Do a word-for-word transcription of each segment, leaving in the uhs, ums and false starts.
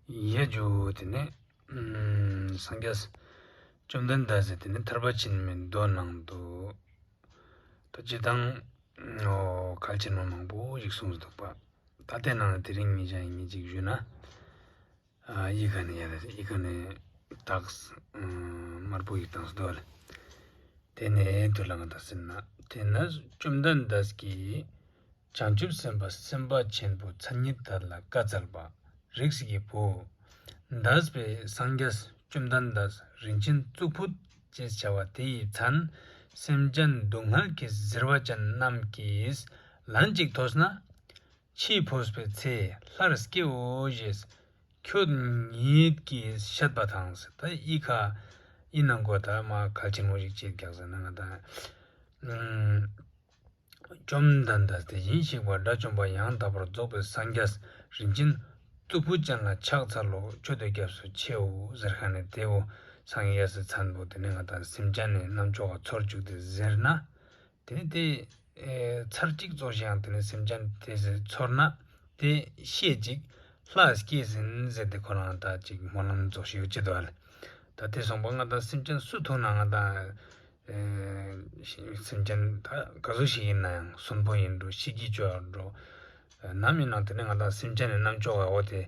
ཡ་ཇུ། ཏེ་ནེ་ཨམ་སངས་རྒྱས་བཅོམ་ལྡན་འདས་སི་ཏེ་ནེ་ཐར་པ་ཆེན་མོའི་མདོ་ནང་དུ་ད་སྤྱིར་བཏང་འོ་གལ་ཆེན་མོ་མང་པོ་ཞིག་གསུངས་འདུག་པ། ད་ཏེ་ནང་ནེ་དེ་རིང་ངེད་ཅག་ངེད་ཅིག་ཞུས་ན། ཨ་ཡི་གེ་ནེ་ཡ་ཡི་གེ་ནེ་རྟགས་དམར་པོ་ཞིག་བཏང་སྡོད་ལེ། ཏེ་ནེ་དུ་ལ་ང་དང་ཟེར་ན། ཏེ་ནེ་བཅོམ་ལྡན་འདས་ཀྱིས་བྱང་ཆུབ་སེམས་དཔའ་སེམས་དཔའ་ཆེན་པོ་མཚན་ཉིད་དག་ལ་བཀའ་སྩལ་པ། རིགས་ཀྱི་བུ། འདས་པའི་སངས་རྒྱས་བཅོམ་ལྡན་འདས་རིན་ཆེན་གཙུག་ཕུད་ཅེས་བྱ་བ་དེ་ཡི་མཚན་སེམས་ཅན་སྡུག་བསྔལ་གྱིས་གཟིར་བ་ཅན་རྣམས་ཀྱིས་ལན་ཅིག་ཐོས་ན། འཆི་འཕོས་པའི་ཚེ་སླར་སྐྱེའོ་ཞེས་ཁྱོད་ཉིད་ཀྱིས་བཤད་པ་དང་། ད་ཡི་གེ་ཡི་ནང་གོ་ད་མ་གལ་ཆེན་མོ་ཞིག་ཅིག་རྒྱག་ཟེར་ན་ང་དང་། བཅོམ་ལྡན་འདས་དེ་བཞིན་གཤེགས་པ་དགྲ་བཅོམ་པ་ཡང་དག་པར་རྫོགས་པའི་སངས་རྒྱས་རིན་ཆེན་གཙུག་ཕུད་ཅན་ལ་ཕྱག་འཚལ་ལོ། མཆོད་དོ་སྐྱབས་སུ་མཆིའོ་ཟེར་ཁན་ནི་དེ་བོ་སངས་རྒྱས་སི་མཚན་བོ་ཏེ་ནེ་ང་དང་སེམས་ཅན་ནི་རྣམ་ཅོག་ག་ཚོར་བཅུག་སྟེ་ཟེར་ན། ཏེ་ནེ་ཏེ་ཚར་གཅིག་ཙོགས་ཤིག་ཡང་ཏེ་ནེ་སེམས་ཅན་དེ་ཚོར་ན་ཏེ་ཤེས་ཅིག་ལྷ་སྐྱེས་ཟིན་ཟེར་ཏེ་ཁོ་རང་ད་ཅིག་སྨོན་ལམ་ཙོགས་ཤིག་ཡོད་ཅེ་དོ་ཨ་ལེ། ད་ཏེ་སོང་པ་ང་དང་སེམས་ཅན་སུ་ཐུག་ན་ང་དང་ཨེ་སེམས་ཅན་ད་ག་ཟུག་ཞིག་ཡིན་ན་ཡང་གསོན་པོ་ཡིན་འགྲོ་ཤི་གི་ཅོ་འགྲོ་ནམ་ཡིན་ན་ཏེ་ནེ་ང་དང་སེམས་ཅན་ནི་རྣམ་ཅོག་ག་འོ་ཏེ་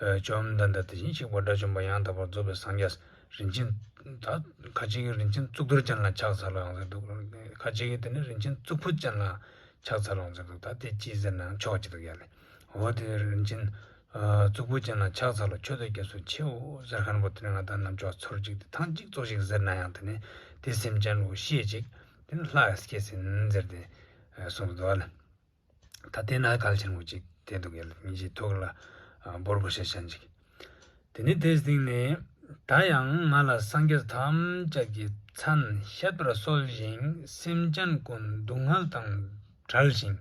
བཅོམ་ལྡན་འདས་དེ་བཞིན་གཤེགས་པ་དགྲ་བཅོམ་པ་ཡང་དག་པར་རྫོགས་པའི་སངས་རྒྱས་རིན་ཆེན་ད་ཁ་ཅིག་གི་རིན་ཆེན་གཙུག་ཏོར་ཅན་ལ་ཕྱག་འཚལ་ལོ་ཡང་ཟེར་འདུག་ཁ་ཅིག་གི་ཏེ་ནེ་རིན་ཆེན་གཙུག་ཕུད་ཅན་ལ་ཕྱག་འཚལ་ལོ་ཟེར་འདུག་ད་ཏེ་ཅི་ཟེར་ན་ཆོག་ཅི་འདུག་ཡ་ལེ། འོ་ཏེ་རིན་ཆེན་གཙུག་ཕུད་ཅན་ལ་ཕྱག་འཚལ་ལོ། མཆོད་དོ་སྐྱབས་སུ་མཆིའོ་ཟེར་ཁན་བོ་ཏེ་ནེ་ང་དང་རྣམ་ཅོག་ཚོར་ཅིག་ཏེ་ཐེངས་གཅིག་ཙོགས་ཤིག་ཟེར་ན་ཡང་ཏེ་ནེ་ཏེ་སེམས་ཅན་བོ་ཤེས་ཅིག་ཏེ་ནེ་ལྷ་སྐྱེས་ཟིན་ཟེར་ཏེ་གསུངས་འདུག་ཨ་ལེ། ད་ཏེ་ན་གལ་ཆེན་མོ་ཅིག་ཏེ་འདུག་ཡ་ལེ། མི་ཞིག་ཐུག་ལ་བོར་བོ་ཤེས་ཅན་ཅིག་ཏེ་ནེ་ཏེའི་སྟེང་ནེ་ད་ཡང་ང་ལ་སངས་རྒྱས་ཐམས་ཅད་ཀྱི་མཚན་བཤད་པར་གསོལ་ཞིང་སེམས་ཅན་ཀུན་སྡུག་བསྔལ་དང་བྲལ་ཞིང་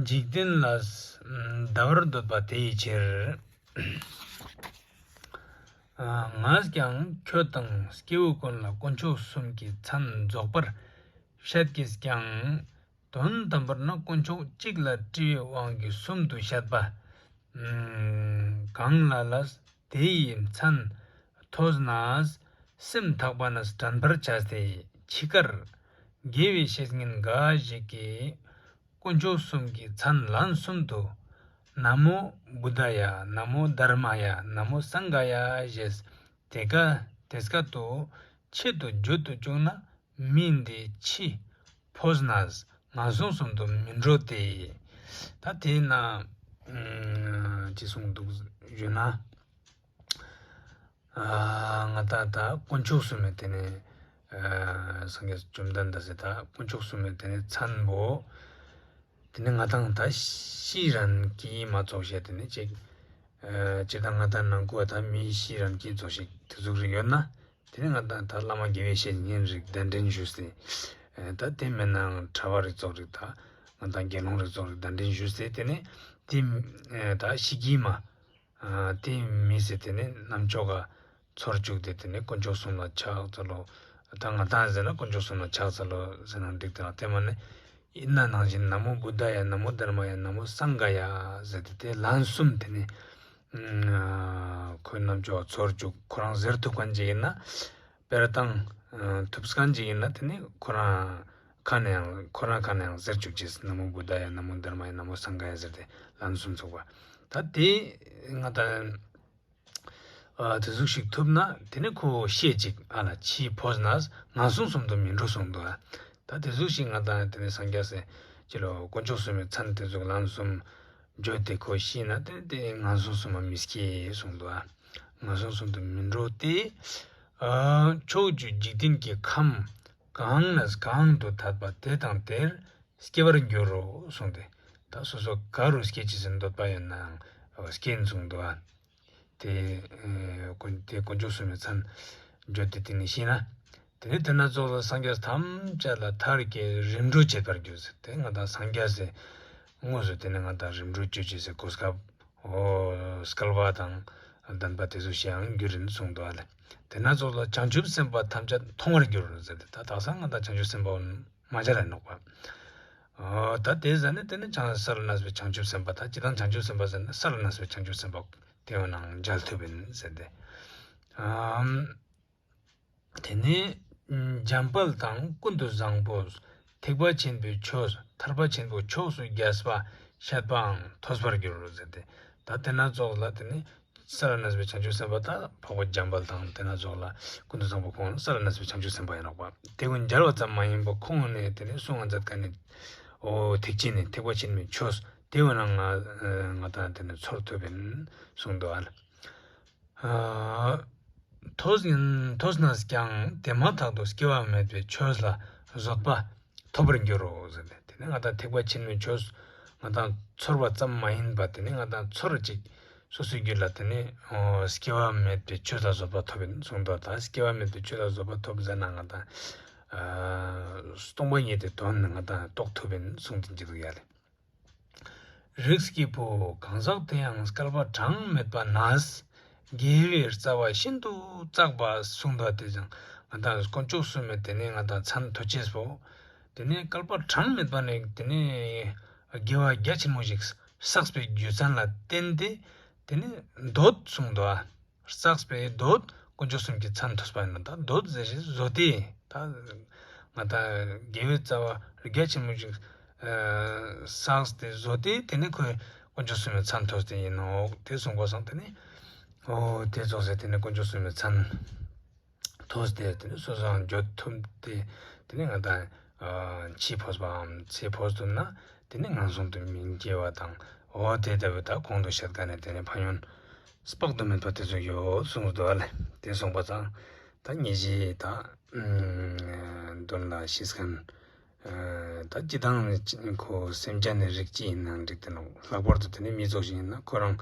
འཇིག་རྟེན་ལ་བདའ་བར་འདོད་པ་དེ་ཡི་ཕྱིར། ང་ཀྱང་ཁྱོད་དང་སྐྱེ་བོ་ཀུན་ལ་དཀོན་མཆོག་གསུམ་གྱི་མཚན་རྫོགས་པར་བཤད་ཀྱིས་ཀྱང་། དོན་དམ་པར་ན་དཀོན་མཆོག་གཅིག་ལ་དྲི་བའི་དབང་གིས་གསུམ་དུ་བཤད་པ། གང་ལ་ལ་དེ་ཡི་མཚན་ཐོས་ནས་སེམས་ཐག་པ་ནས་དྲན་པར་བྱ་སྟེ་འཆི་ཁར་དགེ་བའི་བཤེས་གཉེན་འགའ་ཞིག་གིས་དཀོན་མཆོག་གསུམ་གྱི་མཚན་ལན་གསུམ་དུ་ན་མོ་བུདྡྷ་ཡ། ན་མོ་དྷརྨ་ཡ། ན་མོ་སངྒྷ་ཡ་ཞེས་དེ་ཀ་དེ་སྐད་དུ་ཆེད་དུ་བརྗོད་དུ་བཅུག་ན། མི་འདི་འཆི་འཕོས་ནས་ངན་སོང་གསུམ་དུ་མི་འགྲོ་སྟེ། ད་དེ་ན་ཅི་གསུངས་འདུག་ཞུ་ན། ང་ད་ད་དཀོན་མཆོག་གསུམ་མེད་དེ་ནས་སངས་རྒྱས་བཅོམ་ལྡན་འདས་སི་ད་དཀོན་མཆོག་གསུམ་མེད་དེ་ནས་མཚན་པོ་དེ་ནས་ང་དང་ད་ཤི་རན་གི་མ་ཚོགས་ཤེས་དེ་ནས་ཅིག་ཅི་ད་ང་དང་ནང་ཁུལ་ད་མི་ཤི་རན་གི་ཚོགས་ཤིག་དེ་ཟུག་རིག་ཡོད་ན། དེ་ནས་ང་དང་ད་བླ་མ་དགེ་བའི་བཤེས་གཉེན་རིགས་གདན་འདྲེན་ཞུས་ཏེ། ད་དེ་མེད་ནའང་གྲྭ་པ་རིགས་ཚོགས་རིགས་ད་ང་དང་དགེ་སློང་རིགས་ཚོགས་རིགས་གདན་འདྲེན་ཞུས་ཏེ་དེ་ནས་དེ་ད་ཤི་གི་མ་དེ་མི་ཟེར་དེ་ནས་རྣམ་ཅོག་ག་ཚོར་བཅུག་སྟེ་དེ་ནས་དཀོན་མཆོག་གསུམ་ལ་ཕྱག་འཚལ་ལོ། ད་ང་དང་ཟེར་ན་དཀོན་མཆོག་གསུམ་ལ་ཕྱག་འཚལ་ལོ་ཟེར་ན་འགྲིག་དེ་ན་དེ་མ་ནས་ཡིན་ན་ནང་བཞིན་ན་མོ་བུདྡྷ་ཡ། ན་མོ་དྷརྨ་ཡ། ན་མོ་སངྒྷ་ཡ་ཟེར་ཏེ་དེ་ལན་གསུམ་དེ་ནས་ཁོའི་རྣམ་ཅོག་ཚོར་བཅུག་ཁོ་རང་ཟེར་ཐུབ་མཁན་ཅིག་ཡིན་ན་སྤེ་ར་བཏང་ཐུབ་མཁན་ཅིག་ཡིན་ན་དེ་ནས་ཁོ་རང་ཁ་ནས་ཡང་ཁོ་རང་ཁ་ནས་ཡང་ཟེར་བཅུག་ཅེས། ན་མོ་བུདྡྷ་ཡ། ན་མོ་དྷརྨ་ཡ། ན་མོ་སངྒྷ་ཡ་ཟེར་ཏེ་ལན་གསུམ་ཚོགས་པ། ད་དེ་ང་དང་ཨ་དེ་ཟུག་ཞིག་ཐུབ་ན་དེ་ནས་ཁོ་ཤེས་ཅིག་ཨ་ལ་འཆི་འཕོས་ནས་ངན་སོང་གསུམ་དུ་མི་འགྲོ་གསུངས་འདུག་ད་དེ་ཟུག་ཞིག་ང་དང་དེ་ནས་སངས་རྒྱས་སི་ཅི་ལོ་དཀོན་མཆོག་གསུམ་མི་མཚན་དེ་ཟུག་ལན་གསུམ་བརྗོད་དེ་ཁོ་ཤི་ན་དེ་དེ་ངན་སོང་གསུམ་མ་མི་སྐྱེ་གསུངས་འདུག་ངན་སོང་གསུམ་དུ་མི་འགྲོ་སྟེ། ཕྱོགས་བཅུའི་འཇིག་རྟེན་གྱི་ཁམས་གང་ནས་གང་དུ་ཐད་པ་དེ་དང་དེར་སྐྱེ་བར་འགྱུར་རོ་གསུངས་ཏེ། ད་སོ་སོ་ག་རུ་སྐྱེ་ཅེས་སི་འདོད་པ་ཡོད་ནའང་སྐྱེ་གསུངས་འདུག་དེ་དཀོན་དེ་དཀོན་མཆོག་གསུམ་མི་མཚན་བརྗོད་དེ་དེ་ནས་ཤེས་ན། དེ་ནས་དེ་ན་ཙོགས་ལ་སངས་རྒྱས་ཐམས་ཅད་ལ་མཐར་སྐྱེལ་རིམ་གྲོ་བྱེད་པར་འགྱུར་ཟེར་ཏེ་ང་དང་སངས་རྒྱས་སི་དངོས་སུ་དེ་ནས་ང་དང་རིམ་གྲོ་བྱེད་ཅེས་སི་གོ་སྐབས་འོ་སྐལ་བ་དང་ལྡན་པ་དེ་ཚོ་ཞིག་ཡང་འགྱུར་རིན་གསུངས་འདུག་ཨ་ལེ། དེ་ན་ཙོགས་ལ་བྱང་ཆུབ་སེམས་དཔའ་ཐམས་ཅད་མཐོང་བར་འགྱུར་ཟེར་ཏེ་ད་དག་ས་ང་དང་བྱང་ཆུབ་སེམས་དཔའ་མ་བྱ་ར་ནོག་པ། ད་དེ་ཟ་ནས་དེ་ནས་བྱང་ས་ལ་གནས་པའི་བྱང་ཆུབ་སེམས་དཔའ་ད་ཅི་དང་བྱང་ཆུབ་སེམས་དཔའ་ཟེར་ན་ས་ལ་གནས་པའི་བྱང་ཆུབ་སེམས་དཔའ། དེ་བོ་ནང་མཇལ་ཐུབ་ཨིན་ཟེར་ཏེ། ཨམ། དེ་ནས་འཇམ་དཔལ་དང་ཀུན་ཏུ་བཟང་པོ། ཐེག་པ་ཆེན་པོའི་ཆོས། ཐར་པ་ཆེན་པོའི་ཕྱོགས་སུ་རྒྱས་པ་ཤེས་པའང་ཐོས་པར་འགྱུར་རོ་ཟེར་ཏེ། ད་དེ་ན་ཙོགས་ལ་དེ་ནས་ས་ལ་གནས་པའི་བྱང་ཆུབ་སེམས་དཔའ་དང་འཕགས་པ་འཇམ་དཔལ་དང་དེ་ན་ཙོགས་ལ་ཀུན་ཏུ་བཟང་པོ་ཁོང་ལ་ས་ལ་གནས་པའི་བྱང་ཆུབ་སེམས་དཔའ་ཨིན་ནོག་པ། དེ་ཀུན་མཇལ་བ་ཙམ་མ་ཡིན་པར་ཁོང་ནས་དེ་ནས་གསུང་ང་མཛད་མཁན་ནི་འོ་ཐེག་ཆེན་ནི་ཐེག་པ་ཆེན་པོའི་ཆོས་དེ་བོ་ནང་ང་ང་དང་དེ་ནས་ཚོར་ཐུབ་ཨིན་གསུངས་འདུག་ཨ། ཐོས་ཡིན་ཐོས་ནས་ཀྱང་དེ་མ་ཐག་ཏུ་སྐྱེ་བ་མེད་པའི་ཆོས་ལ་བཟོད་པ་ཐོབ་པར་འགྱུར་རོ་ཟེར་ཏེ། དེ་ནས་ང་དང་ཐེག་པ་ཆེན་མོའི་ཆོས་ང་དང་ཚོར་བ་ཙམ་མ་ཡིན་པ་དེ་ནས་ང་དང་ཚོར་ཅིག་སོ་སོའི་རྒྱུད་ལ་དེ་ནས་ཨོ་སྐྱེ་བ་མེད་པའི་ཆོས་ལ་བཟོད་པ་ཐོབ་ཨིན་གསུངས་འདུག་ད་སྐྱེ་བ་མེད་པའི་ཆོས་ལ་བཟོད་པ་ཐོབ་ཟེར་ན་ང་དང་ཨ་སྟོང་པ་ཉིད་དེ་དོན་ང་དང་རྟོགས་ཐུབ་ཨིན་གསུངས་ཏེ་འཇུག་ཡ་ལེ། རིགས་ཀྱི་བུ་གང་ཟག་དེ་ཡང་བསྐལ་པ་གྲངས་མེད་པ་ནས་དགེ་བའི་རྩ་བ་ཤིན་ཏུ་བརྩེགས་པ་གསུངས་པ་དེ་ཙང་ང་དང་དཀོན་མཆོག་གསུམ་མེད་དེ་ནས་ང་དང་མཚན་ཐོ་ཅེས་པོ། དེ་ནས་བསྐལ་པ་གྲངས་མེད་པ་ནས་དེ་ནས་དགེ་བ་རྒྱ་ཆེན་མོ་ཞིག་བསགས་པའི་རྒྱུ་མཚན་ལ་བརྟེན་ཏེ་དེ་ནས་འདོད་གསུངས་འདུག་ཨ། བསགས་པའི་འདོད་དཀོན་མཆོག་གསུམ་གྱི་མཚན་ཐོས་པ་ཡིན་ན་ད་འདོད་ཟེར་ཞིག་བཟོ་སྟེ་ད་ང་ད་དགེ་བའི་རྩ་བ་རྒྱ་ཆེན་མོ་ཞིག་བསགས་ཏེ་བཟོ་སྟེ་དེ་ནས་ཁོས་དཀོན་མཆོག་གསུམ་གྱི་མཚན་ཐོས་ཏེ་ཡིན་ནོག་དེ་གསུངས་པ་སང་དེ་ནས་འོ་དེ་ཙོགས་ཟེར་དེ་ནས་དཀོན་མཆོག་གསུམ་གྱི་མཚན་ཐོས་ཏེ་དེ་ནས་སོ་སོའང་འགྱོད་ཐུབ་སྟེ་དེ་ནས་ང་ད་འཆི་འཕོས་པའམ་ཚེ་འཕོས་ཐུབ་ན་དེ་ནས་ངན་སོང་དུ་མི་སྐྱེ་བ་དང་འོ་དེ་ལྟ་བུའི་ད་གོང་དུ་བཤད་མཁན་ནི་དེ་ནས་ཕན་ཡོན་དཔག་ཏུ་མེད་པ་དེ་ཚོ་ཡོད་གསུངས་འདུག་ཨ་ལེ། དེ་གསུངས་པ་ཙང་ད་ཉེ་ཞའི་ད་དོན་ལ་ཤེས་མཁན་ད་སྤྱིར་བཏང་ཁོ་སེམས་ཅན་ནི་རིགས་ཅི་ཡིན་ནའང་འགྲིག་དེ་ནོག་ལྷག་པར་དུ་དེ་ནི་མི་ཚོགས་ཤིག་ཡིན་ན་ཁོ་རང་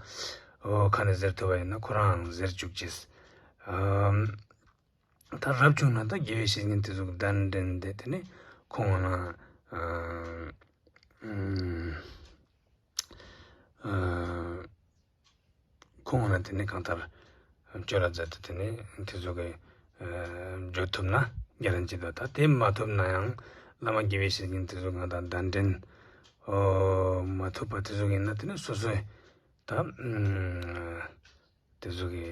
འོ་ཁ་ནས་ཟེར་ཐུབ་པ་ཡིན་ན་ཁོ་རང་ཟེར་བཅུག་ཅེས། ད་རབ་བྱུང་ན་ད་དགེ་བའི་བཤེས་གཉེན་དེ་ཚོ་གདན་འདྲེན་ཏེ་དེ་ནི་ཁོང་ང་ན་ཁོང་ང་ན་དེ་ནི་གང་ལྟར་བཅོལ་ལ་མཛད་དེ་དེ་ནི་དེ་ཚོ་གི་བཅོལ་ཐུབ་ན་དགེ་རང་ཅི་དོ། ད་དེ་མ་ཐུབ་ན་ཡང་བླ་མ་དགེ་བའི་བཤེས་གཉེན་དེ་ཚོ་གང་ལྟར་གདན་འདྲེན་མ་ཐུབ་པ་དེ་ཚོ་ཡིན་ན་དེ་ནི་སོ་སོའི་ད་དེ་ཚོ་གི་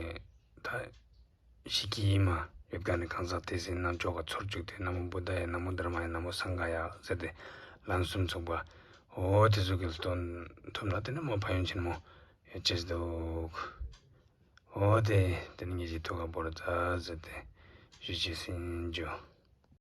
ད་ཤི་ཀི་ཡི་མ་ཡོད་མཁན་ནི་གང་ཟག་དེ་ཚོའི་རྣམ་ཅོག་ག་ཚོར་བཅུག་སྟེ་ན་མོ་བུདྡྷ་ཡ་ན་མོ་དྷརྨ་ཡ་ན་མོ་སངྒྷ་ཡ་ཟེར་ཏེ་ལན་གསུམ་ཚུགས་པ་འོ་དེ་ཚོ་གི་ལྟོན་ཐུབ་ན་དེ་ནི་མ་ཕན་ཡོན་ཆེན་མོ་ཡོད་ཅེས་འདུག་འོ་དེ་དེ་ནི་ངེད་ཀྱི་ཐུགས་ཁ་བོར་ད་ཟེར་ཏེ་ཞུ་ཅེས་ཡིན་ཇུ།